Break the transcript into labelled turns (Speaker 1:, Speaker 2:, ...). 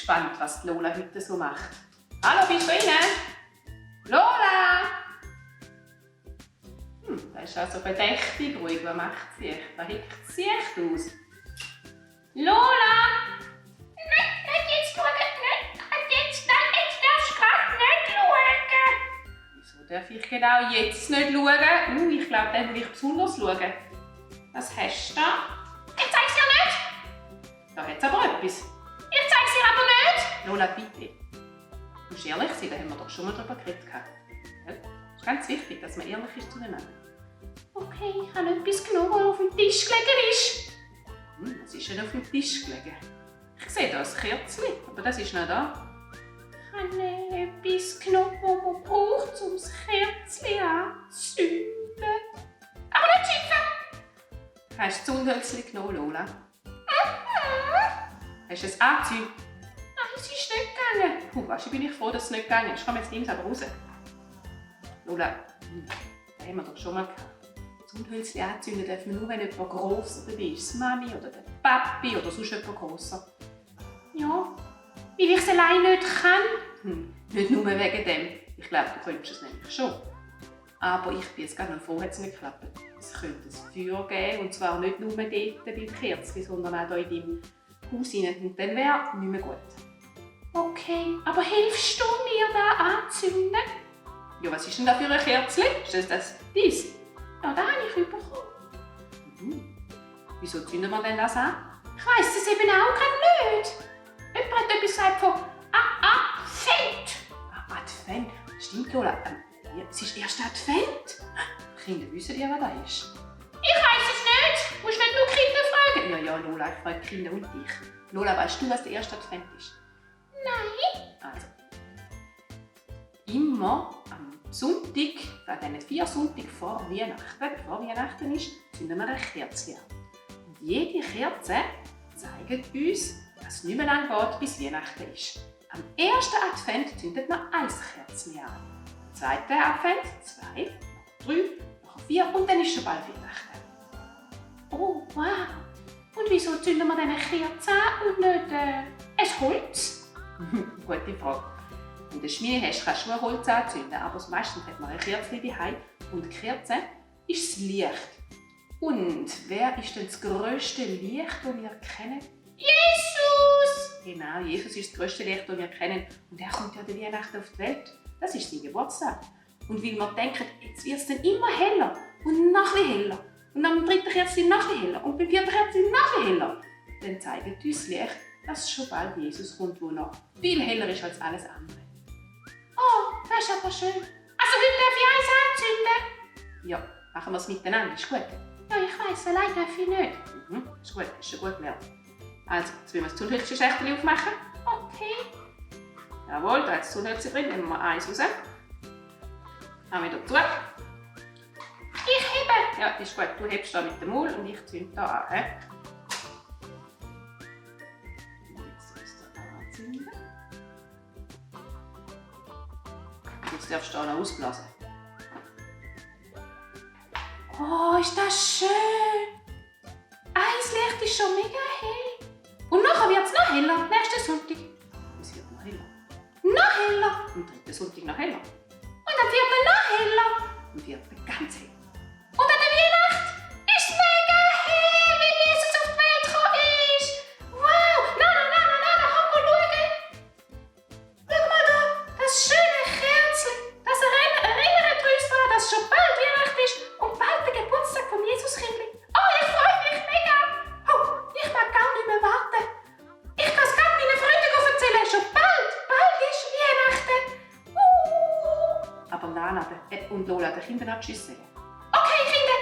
Speaker 1: gespannt, was die Lola heute so macht. Hallo, bist du rein? Lola! Das ist also verdächtig ruhig. Was macht sie? Was hickt sie echt aus? Lola! Nicht jetzt schauen, nicht jetzt darfst du gerade nicht schauen. Wieso darf ich genau jetzt nicht schauen? Ich glaube, dann will ich besonders schauen. Was hast du da? Ich zeig's dir nicht! Da hat's aber etwas. Ich zeig's dir aber nicht! Lola, bitte. Du musst ehrlich sein, da haben wir doch schon mal drüber geredet. Ja? Es ist ganz wichtig, dass man ehrlich ist zueinander. Okay, ich habe etwas genommen, das auf dem Tisch gelegen ist. Was ist denn auf dem Tisch gelegen? Ich sehe da ein Kerzchen, aber das ist nicht da. Ich habe etwas genommen, das man braucht, um das Kerzchen anzuzünden. Aber nicht schicken! Hast du das Zündhölzchen genommen, Lola? Hast du es angezündet? Nein, es ist nicht gegangen. Weißt du, bin ich froh, dass es nicht gegangen ist. Komm, jetzt nimm es aber raus. Lola, das haben wir doch schon mal gehabt. Zündhölzchen anzünden darf man nur, wenn jemand grosser dabei ist. Die Mami oder der Papi oder sonst jemand grosser. Ja, weil ich es allein nicht kann. Nicht nur wegen dem. Ich glaube, du könntest es nämlich schon. Aber ich bin jetzt gerade noch froh, hat es nicht geklappt. Es könnte ein Feuer geben, und zwar nicht nur dort beim Kerzchen, sondern auch hier in deinem Haus rein. Und dann wäre es nicht mehr gut. Okay, aber hilfst du mir da anzünden? Ja, was ist denn da für ein Kerzchen? Ist das dies? Ja, das habe ich bekommen. Wieso zünden wir denn das an? Ich weiss es eben auch gerade nicht. Jemand hat etwas gesagt von Advent. Advent? Stimmt, Lola. Es ist erst Advent. Kinder wissen ja, was das ist. Ich weiss es nicht. Du musst nicht nur Kinder fragen. Ja, Lola, ich frage Kinder und dich. Lola, weißt du, was der erste Advent ist? Nein. Also, immer am Sonntag, an diesen 4 Sonntagen vor Weihnachten, bevor Weihnachten ist, zünden wir ein Kerzchen an. Und jede Kerze zeigt uns, dass es nicht mehr lange geht, bis Weihnachten ist. Am ersten Advent zündet man ein Kerzchen an. Am zweiten Advent 2, 3, 4 und dann ist schon bald Weihnachten. Oh, wow! Und wieso zünden wir dann eine Kerze an und nicht ein Holz? Gute Frage. Wenn du eine Schmiede hast, kannst du nur Holz anzünden, aber meistens hat man ein Kerzchen daheim. Und die Kerze ist das Licht. Und wer ist denn das grösste Licht, das wir kennen? Jesus! Genau, Jesus ist das grösste Licht, das wir kennen. Und er kommt ja an Weihnachten auf die Welt. Das ist sein Geburtstag. Und weil wir denken, jetzt wird es dann immer heller und noch ein bisschen heller. Und am dritten Kerzchen noch ein bisschen heller und beim vierten Kerzchen noch ein bisschen heller. Dann zeigt uns das Licht, dass schon bald Jesus kommt, der noch viel heller ist als alles andere. Oh, das ist aber schön. Also heute darf ich eins anzünden? Ja, machen wir es miteinander, ist gut. Ja, ich weiss, allein darf ich nicht. Ist gut, ist schon gut gelernt. Also, jetzt wollen wir das Zündhölzchen-Schächtel aufmachen. Okay. Jawohl, da hat das Zündhölzchen drin, nehmen wir eins raus. Dann wieder zu. Ich hebe! Ja, ist gut, du hebst da mit dem Maul und ich zünde da an. Jetzt sollst du anzünden. Jetzt darfst du da noch ausblasen. Oh, ist das schön! Ein Licht ist schon mega hell. Und nachher wird es noch heller, nächsten Sonntag. Es wird noch heller. Noch heller! Am dritten Sonntag noch heller. Und am vierten noch heller. Am vierten ganz hell. Und an der Weihnacht ist es mega hell, weil Jesus auf die Welt gekommen ist. Wow! Nein, komm mal schauen. Schau mal da, das schöne Kerzchen. Das erinnert uns daran, dass schon bald Weihnachten ist und bald der Geburtstag von Jesuskindli. Oh, ich freue mich mega. Oh, ich mag gar nicht mehr warten. Ich kann es gerade meinen Freunden erzählen. Schon bald ist Weihnachten. Aber Lana und Lola, den Kindern noch Tschüss sagen. Okay, Kinder,